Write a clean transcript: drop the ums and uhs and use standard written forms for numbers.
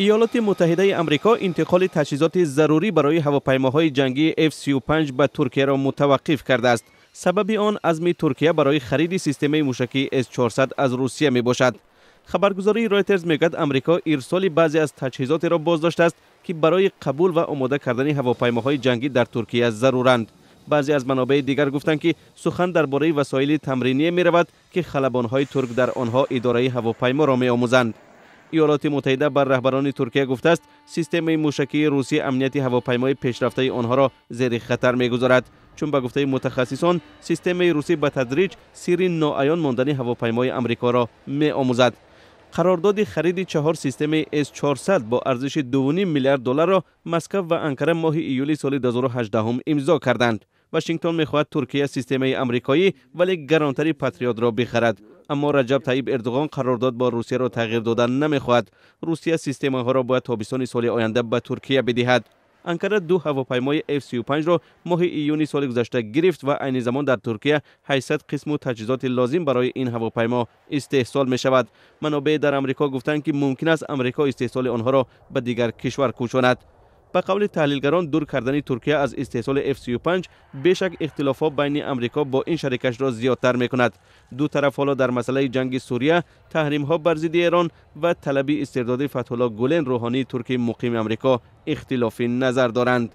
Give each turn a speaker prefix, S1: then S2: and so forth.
S1: Иёлоти Муттаҳидаи Амрико интиқоли таҷҳизоти зарурӣ барои ҳавопаймоҳои ҷангии F-35 ба Туркияро мутаваққиф кардааст. Сабаби он азми Туркия барои хариди системаи мушакии С-400 аз Русия мебошад. Хабаргузории Ройтерз мегӯяд, Амрико ирсоли баъзе аз таҷҳизотеро боздоштааст, ки барои қабул ва омода кардани ҳавопаймоҳои ҷангӣ дар Туркия заруранд. Баъзе аз манобеи дигар гуфтанд, ки сухан дар бораи васоили тамриние меравад, ки халабонҳои турк дар онҳо идораи ҳавопайморо меомӯзанд. Иёлоти Муттаҳида бар раҳбарони Туркия гуфтааст, системаи мушакии русӣ амнияти ҳавопаймои пешрафтаи онҳоро зери хатар мегузорад, чун ба гуфтаи мутахассисон, системаи русӣ ба тадриҷ сирри ноаён мондани ҳавопаймои Амрикоро меомӯзад. Қарордоди хариди чаҳор системаи С-400 бо арзиши 2,5 миллиард долларро Москав ва Анкара моҳи июли соли 2018 имзо карданд. Вашингтон мехоҳад Туркия системаи амрикоӣ, вале гаронтари Патриотро бихарад. Аммо Раҷаб Таиб Эрдуғон қарордод бо Русияро тағйир додан намехоҳад. Русия системаҳоро бояд тобистони соли оянда ба Туркия бидиҳад. Анкара ду ҳавопаймои F-35-ро моҳи июни соли гузашта гирифт ва айни замон дар Туркия 800 қисму таҷҳизоти лозим барои ин ҳавопаймо истеҳсол мешавад. Манобеъ дар Амрико гуфтанд, ки мумкин аст Амрико истеҳсоли онҳоро ба дигар кишвар кӯчонад. Ба қавли таҳлилгарон, дур кардани Туркия аз истеҳсоли F-35 бешак ихтилофҳо байни Амрико бо ин шарикашро зиёдтар мекунад. Ду тараф ҳоло дар масъалаи ҷанги Сурия, таҳримҳо бар зидди Эрон ва талаби истирдоди Фатҳулло Гулен, рӯҳонии турки муқими Амрико, ихтилофи назар доранд.